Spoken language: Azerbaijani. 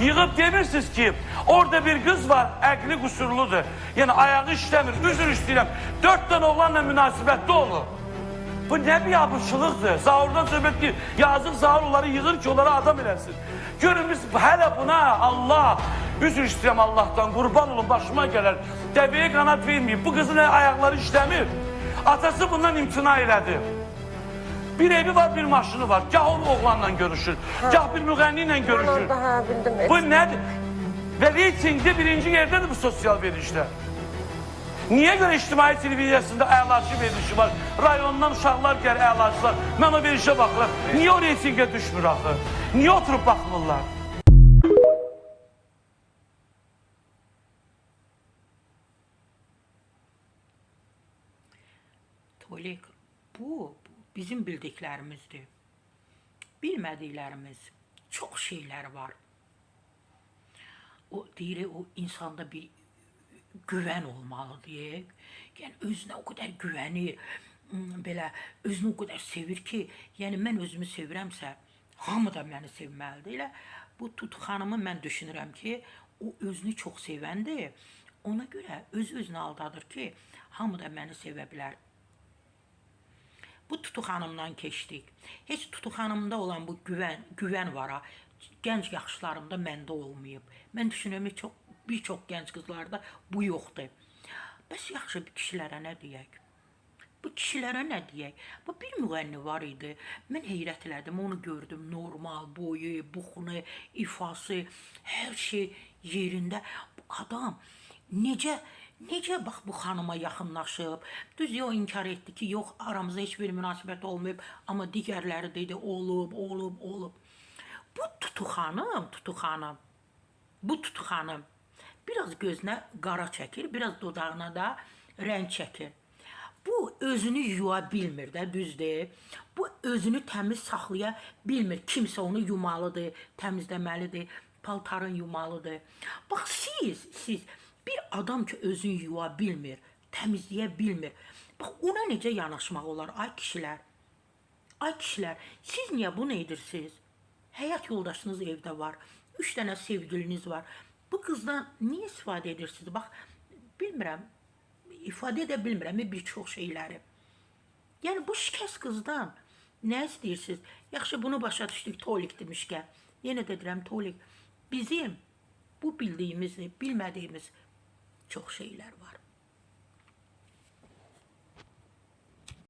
Yığıb demirsiniz ki, orada bir qız var, əqli qüsurludur. Yəni ayağı işləmir, üzr istəyirəm. 4 dənə oğlanla münasibətdə olur. Bu nə bir abırçılıqdır. Zaurdan söhbət ki, yazıq Zaur onları yığır ki, onlara adam eləsin. Görün biz hələ buna Allah, üzr istəyirəm Allahdan, qurban olun başıma gələr. Dəvəyə qanat verməyib. Bu qızın ayaqları işləmir. Atası bundan imtina elədi. Bir evi var, bir maşını var. Gah o oğlanla görüşür, gah bir müğənni ilə Mən görüşür. orada hə bildim. Bu nədir? Və reytingdə birinci yerdədir bu sosial verilişlər. Niyə görə ictimai televiziyasında əlaçı verilişi var? Rayondan uşaqlar gəlir əlaçılar. Mən o verilişə baxıram. Niyə o reytingə düşmür axı? Niyə oturub baxmırlar? Tolik, bu bizim bildiklərimizdir. Bilmədiklərimiz çox şeylər var. O deyir, o insanda bir güvən olmalıdır. Yəni özünə o qədər güvənir, belə özünü o qədər sevir ki, yəni mən özümü sevirəmsə, hamı da məni sevməlidir. Elə bu Tutu xanımı mən düşünürəm ki, o özünü çox sevəndir. Ona görə öz-özünü aldadır ki, hamı da məni sevə bilər. Bu Tutu xanımdan keçdik. Heç Tutu xanımda olan bu güvən var ha. Gənc yaxşılarımda məndə olmayıb. Mən düşünürəm ki, bir çox gənc qızlarda bu yoxdur. Bəs yaxşı bir kişilərə nə deyək? Bu kişilərə nə deyək? Bu bir müğənni var idi. Mən heyrət elədim, onu gördüm. Normal boyu, buxunu, ifası, hər şey yerində. Bu adam necə bax bu xanıma yaxınlaşıb. Düz o inkar etdi ki, yox aramızda heç bir münasibət olmayıb, amma digərləri dedi olub, olub, olub. Bu Tutu xanım, bu Tutu xanım biraz gözünə qara çəkir, biraz dodağına da rəng çəkir. Bu özünü yuya bilmir də, düzdür. Bu özünü təmiz saxlaya bilmir. Kimsə onu yumalıdır, təmizləməlidir, paltarın yumalıdır. Bax siz bir adam ki özünü yuya bilmir, təmizləyə bilmir. Bax ona necə yanaşmaq olar ay kişilər? Ay kişilər, siz niyə bunu edirsiniz? Həyat yoldaşınız evdə var. 3 dənə sevgiliniz var. Bu qızdan niyə istifadə edirsiniz? Bax, bilmirəm, ifadə edə bilmirəm bir çox şeyləri. Yəni bu şikəst qızdan nə istəyirsiniz? Yaxşı bunu başa düşdük Tolik demişkən. Yenə də deyirəm Tolik, bizim bu bildiyimiz, bilmədiyimiz çox şeylər var.